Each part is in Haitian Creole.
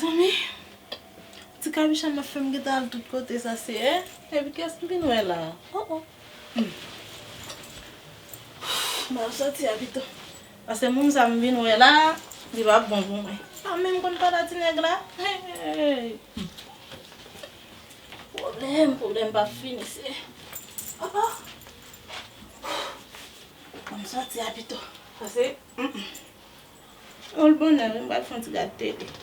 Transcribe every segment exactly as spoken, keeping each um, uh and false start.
Mezanmi, ti kabich an ap fè m gentan al tout kote sa se, eh? Epi kiyès m vin wè la? Oh, oh. Hmm. M al sòti a pito. Paske moun sa m vin wè la, li p ap bon pou mwen. Pa menm konn pale a ti nèg la. Hey, hey, hey. Pwoblèm, pwoblèm p ap fini, se. Oh, oh. M sòti a pito. Paske, mm, mm. Yon bonè, m pral fè yon ti gad tele.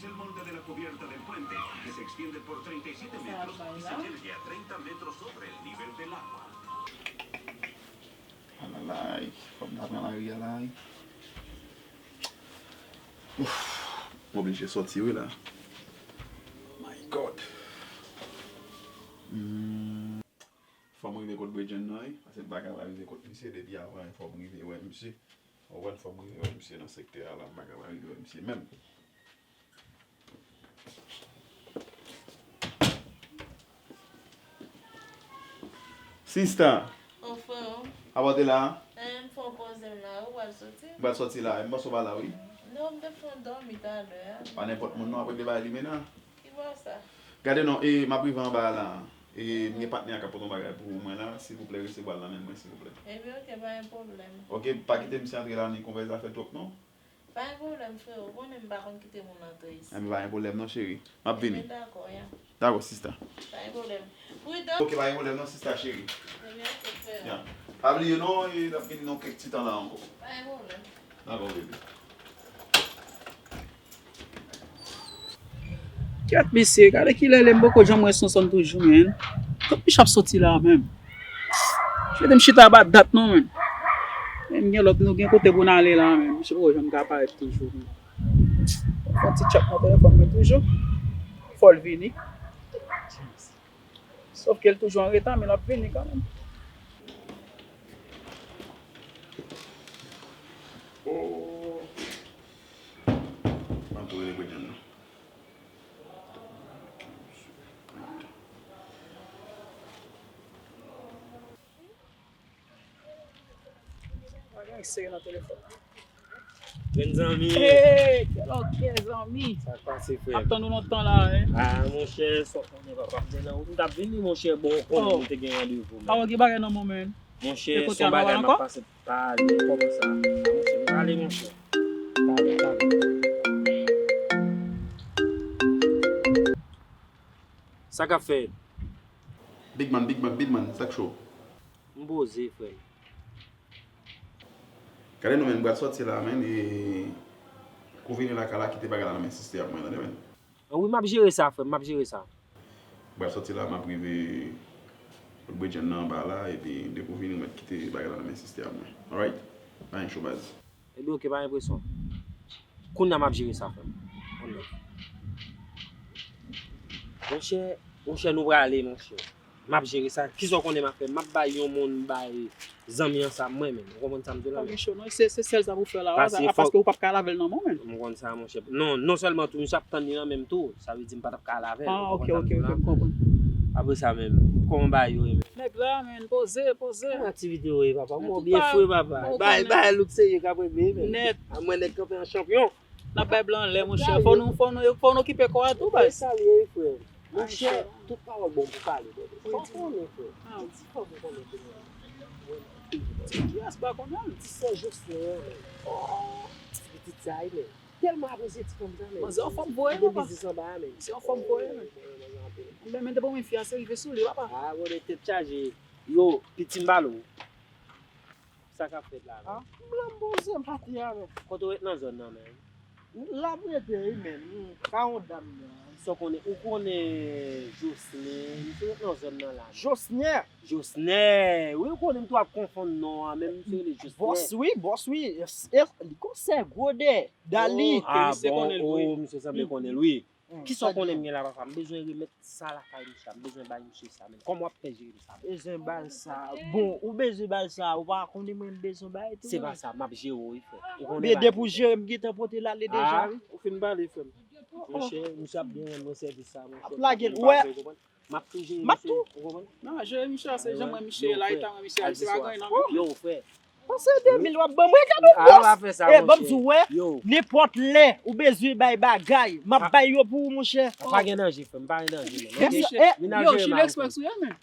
Del monte de la cubierta del puente, que se extiende por treinta y siete metros y se yergue a treinta metros sobre el nivel del agua. Alalay, fòk m ta pran lari a la wi. Ouf, m oblije sòti wi la. My God. Hmm. Fò m rive kot Bredjenn nan wi, paske m pa ka pa rive kot misye depi avan fò m rive wè misye. Ou konprann, fò m rive wè misye nan sektè a la, m pa ka pa rive wè misye menm. Sista! Oh, freo. Apa w te la? Eh, m fè yon poze m la, ou pral soti? M pral soti la, m panse w pa la wi. Non, m te fè yon dòmi talè a. Pa nenpòt moun non, apre de bagay limena. Ki bò sa? Gade non, e, m ap rive anba a la. E, m gen patnè a k ap pote yon bagay pou mwen la, silvouplè resevwa l nan men mwen, silvouplè. Ebyen, oke, pa gen pwoblèm. Oke, pa kite misye antre la, ni konvèy zafè twòp non. Pa gen pwoblèm, freo, ou konnen m pa konn kite moun antre isi. Enben, pa gen pwoblèm non, cheri. M ap vini. Ebyen, dakò, ya. Dakò, sista. Pa gen pwoblèm. Pridan. Oke, pa gen pwoblèm non, sista cheri. Ebyen, oke, freo. Ya. Pa bliye non, e, n ap vini nan kèk ti tan la ankò. Pa gen pwoblèm. Dakò, bebe. Kèt mesye, gade kilè lè m poko janm wè Sonson toujou, menn. Kot misye ap soti la menm? Misye mete m chita aba dat non, menn. Men m gen lòt, nou gen kote pou n ale la, menn. Misye poko janm ka parèt toujou, menn. Fè yon ti tchèk nan telefòn mwen toujou. Fò l vini. Sòf ke l toujou an reta, men l ap vini kanmenm. Oh. Ann tou rele Bredjenn nan. Pa gen seri nan telefòn. Grenn zanmi. Hey, kèl òkè zanmi. Sa k pase frè m? Ap tann ou lontan la, hein. Ah, monchè, sa w konnen papa m te nan wout. M t ap vini, monchè, bon, ou konnen nou te gen randevou, men. Pawòl gen bagay nan men w, men. Monchè, se yon bagay m ap pase. Pale, kòman sa? Monchè, pale, monchè. Pale, pale. Sa k ap fèt? Big man, big man, big man, sa k cho? M poze, frè m. Gade non, menn, m pral sòti la, menn, e pou w vini lakay la, kite bagay la nan men sistè a pou mwen, tande, menn. Wi, m ap jere sa, frè m, m ap jere sa. M pral sòti la, m ap rive kot Bredjenn nan anba la, epi depi w vini, w mèt kite bagay la nan men sistè a pou mwen. Alright? Pa gen cho, baz. Ebyen, oke, pa gen presyon. Kounye a, m ap jere sa, frè m. Monchè, monchè, nou prale, monchè. M ap jere sa. Kisa w konnen m ap fè? M ap bay yon moun bay zanmi ansanm mwen menm. Ou konprann sa m di w la menm? Pa gen cho non. Se, se sèl sa pou fè la a, paske ou p ap ka lave l nan men w menm. M konn sa, monchè. Non, non sèlman tou, misye ap tann li nan men m tou. Sa vle di m pa t ap ka lave l. Ou konprann sa m di w la? Apre sa menm, kòman bagay yo ye menm? Nèg la menm, poze, poze. Kòman aktivite yo ye, papa? Mwen byen fre, papa. Bay, bay look serye k ap regle menm. Nèt. A mwen nèg kanpe an chanpyon. N ap bay blan anlè, monchè. Fò nou, fò nou, fò nou okipe kò a tou, baz. Sa l ye, wi, frè. Monchè, tout pawòl bon pou pale, brother. Fò w konnen, frè. Ti fanm ou konnen kounye a. Ti kiyès pa konnen l? Ti sè Jocelyn an, men. Oh, ti pitit sa a, men. Tèlman apresye ti fanm sa, men. Manzè anfòm vre, papa. Li gen biznis anba a, men. Manzè anfòm vre, men. Men, men, te bon, men fi a se rive sou li, papa. Ah, brother, tèt chaje. Yo, piti m pale w. Sa k ap fèt la menm? Ah, m la m poze m pati a menm. Kote w ret nan zòn nan menm? La m rete wi menm, m ka yon dam nan. Sa w konnen, ou konnen Jocelyn, misye ret nan zòn nan la menm. Josnè? Josnè, wi ou konnen m tou ap konfonn non an, men misye rele Josnè. Bòs wi, bòs wi, e, e, li gon sè gwo dèyè, Dali. Oh, ah bon, oh, misye sanble konnen l wi. Kisa w konnen m gen la, papa? M bezwen remèt sa lakay misye a. M bezwen bay misye sa, men. Kòman w ap fè jere sa, men? Bezwen bay sa. Bon, ou bezwen bay sa, ou pa konnen mwen bezwen bay tou, men. Se pa sa, m ap jere w, wi, frè. Ou konnen bagay. Oubyen depi w jere m gentan pote l ale deja, wi. Ou fin pale, frè m. Monchè, misye ap byen rann mwen sèvis sa, monchè. Ap lage l, ou wè. M ap tou jere misye, ou konprann? Non, jere misye a, se jan mwen misye ye la, eta mwen misye a, se pa gen nan. Yo, frè. Pase de mil w ap ban mwen, gade yon bòs. E, ban m di w, wè, nenpòt lè ou bezwen bay bagay, m ap bay yo pou ou, monchè. Pa gen danje, frè m, pa gen danje, non. Yo, Chili Express ou ye, men.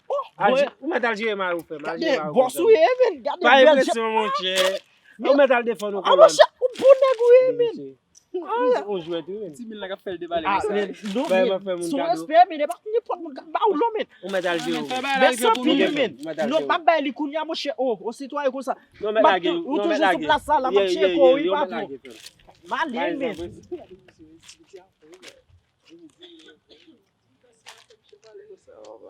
Ou mèt al jere mari w, frè m, al jere mari w. Bòs ou ye, men, gade bèl jèp. Ou mèt al defann ou, monchè, ou bon nèg ou ye, men. Ou jwèt wi, men. Ti mil la k ap fè l debale konsa. Men, non, men, sou respè, men, e pa nenpòt moun k ap ba ou, non, men. Ou mèt al jere w. Mèsi anpil, wi, men. Non, m ap bay li kounye a, monchè. O, o sitwayen konsa. Non, mèt lage, ou toujou sou plas la, la, m ap tcheke w, wi, patwon. M ale, men.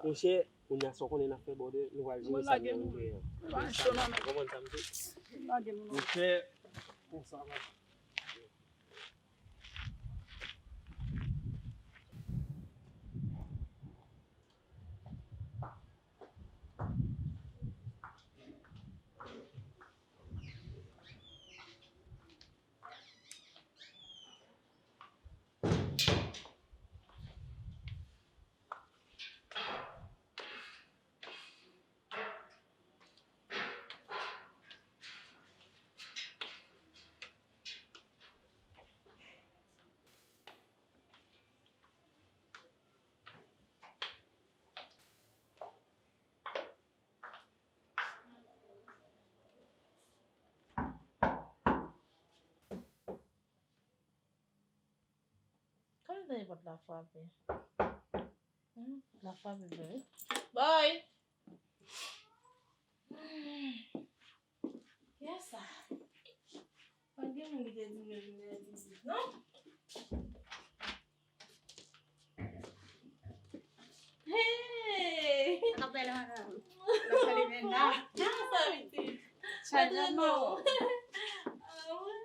Monchè, kounye a, sa w konnen n ap fè, brother, nou pral jere sa nou gen an. Ou konprann sa m di? Monchè, konsa, Kòman tande pòt la frape? Hmm, pòt la frape vre wi. Boy! Kiyès sa? Pa gen moun ki te di m yo vin lè dizuit, non? Hey! Sa k ap fèt la, madanm? N ap pale mennaj. Kòman sa, pitit? Sa trè bon. Ah, wi.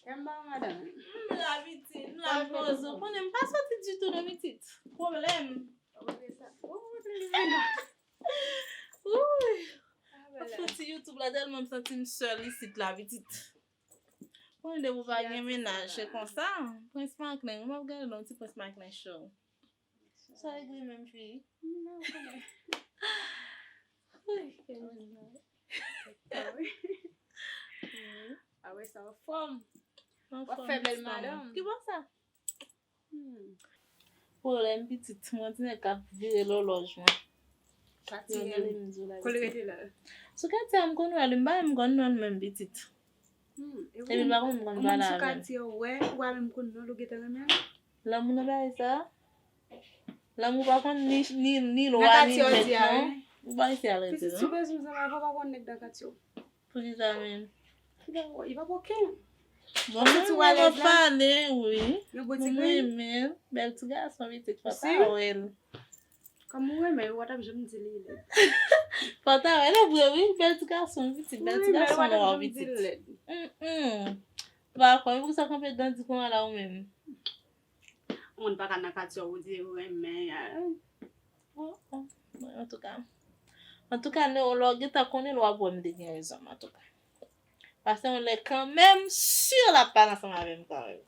Kòman madanm? M la, pitit. M la, m poze. Ou konnen m pa soti ditou, non, pitit. Pwoblèm. Ou konnen sa. Ou konnen sa. Wouy. Mwen soti YouTube la, tèlman m santi m sèl isit la, pitit. Konnen depi w pa gen mennaj, se konsa. Prince Macklin, m ap gade yon ti Prince Macklin show. Sa regle menm fi. Wouy, kè mennaj. Ah wi, sa anfòm. W ap fè bèl madanm. Ki bò sa? Hmm. Pwoblèm pitit, mwen ti nèg k ap vire lòlòj mwen. Katye, kote l rete la? Sou Katye a m konn wè l, m pa menm konn non l menm pitit. Hmm, epi l pa konn m konn pale avè l. Ou menm sou Katye, ou wè, ou pa menm konn non l, ou gentan renmen l? Lanmou nan bagay sa? Lanmou pa konn ni, ni, ni lwa, ni mèt non. Ou pa isi a l rete non. Pitit, si w bezwen zanmi, ou pa konn nèg nan Katye. Poukisa menm? Li pa gen okenn. Bon, mwen, mwen pale, wi. Mwen renmen l. Bèl ti gason, pitit, fò ta wè l. Kòm ou renmen l, ou pa t ap janm di li lèd. Fò ta wè l, vre, wi. Bèl ti gason, pitit. Bèl ti gason nwa, pitit. Mm, mm. Pa kwè, poukisa w kanpe dan di konsa la, ou menm? Moun pa ka nan katye w di renmen. Bon, bon, bon, antouka. Antouka, lè w gentan konnen l, w ap wè m te gen rezon m, antouka. Paske yon lè kanmenm, si l ap pale ansanm avè m kanmenm.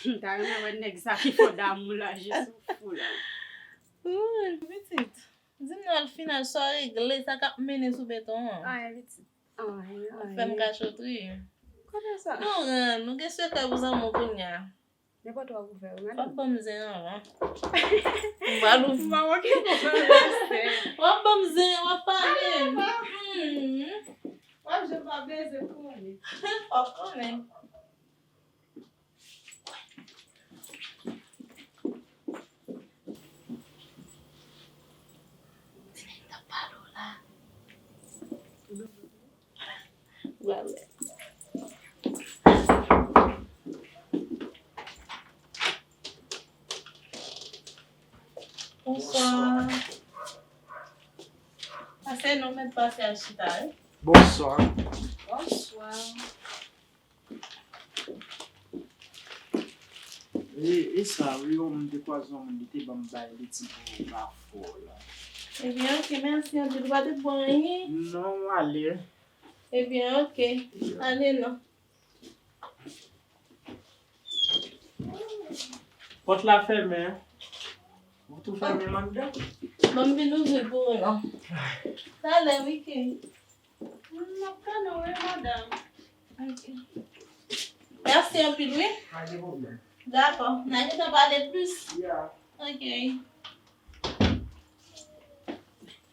M ta renmen wè nèg sa ki fò damou la, jis ou fou la. Wouy, pitit. Di m non, al final, sa w regle, sa k ap mennen sou beton an. Anyen, pitit. Anyen, anyen. Fè m kachotri. Kote sa? Nou rann, nou gen sekrè pou zanmi w kounye a. Nenpòt w ap ouvè, w gade. W ap ban m zen anvan. M pral ouvri. M pa manke konprann pastè. W ap ban m zen, w ap pale. W ap jwe pa beze konnen. W ap konnen. Ti nèg t ap pale w la. Pral wè. Bonswa. Pase non, mèt pase al chita, wi. Bonswa. Bonswa. E, e sa, wi, o, m te kwaze yon moun, li te ban m bay, li di m, "Ou pa fò la." Ebyen, oke, mèsi anpil. Ou pa te pran anyen? Non, m ale. Ebyen, oke. Ale non. Pòt la fèmen. Ou tou fèmen anndan? Ban m vin ouvri pou ou non. Talè, wi, ke. M ap tann ou, wi, madanm. Ok. Mèsi anpil, wi. Pa gen pwoblèm. Dakò. N a gentan pale plis. Ya. Ok.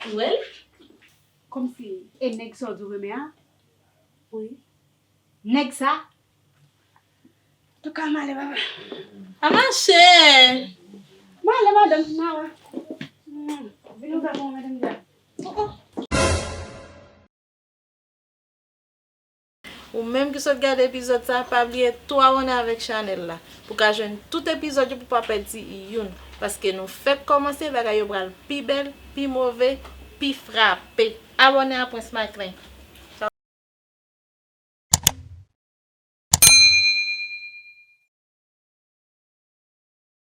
Ou wè l? Kòmsi, e nèg sa w di w renmen an? Wi. Nèg sa? Antouka, m ale, papa. A mache! M ale, madanm, m a wè. Hmm, vin ouvè pou mwen, madanm, dja. Oh, oh. Ou menm ki sot gade epizòd sa, pa bliye tou abòne avèk chanèl la pou ka jwenn tout epizòd yo pou pa pèdi youn. Paske nou fèk kòmanse, bagay yo pral pi bèl, pi move, pi frape. Abòne a Prince Maclin.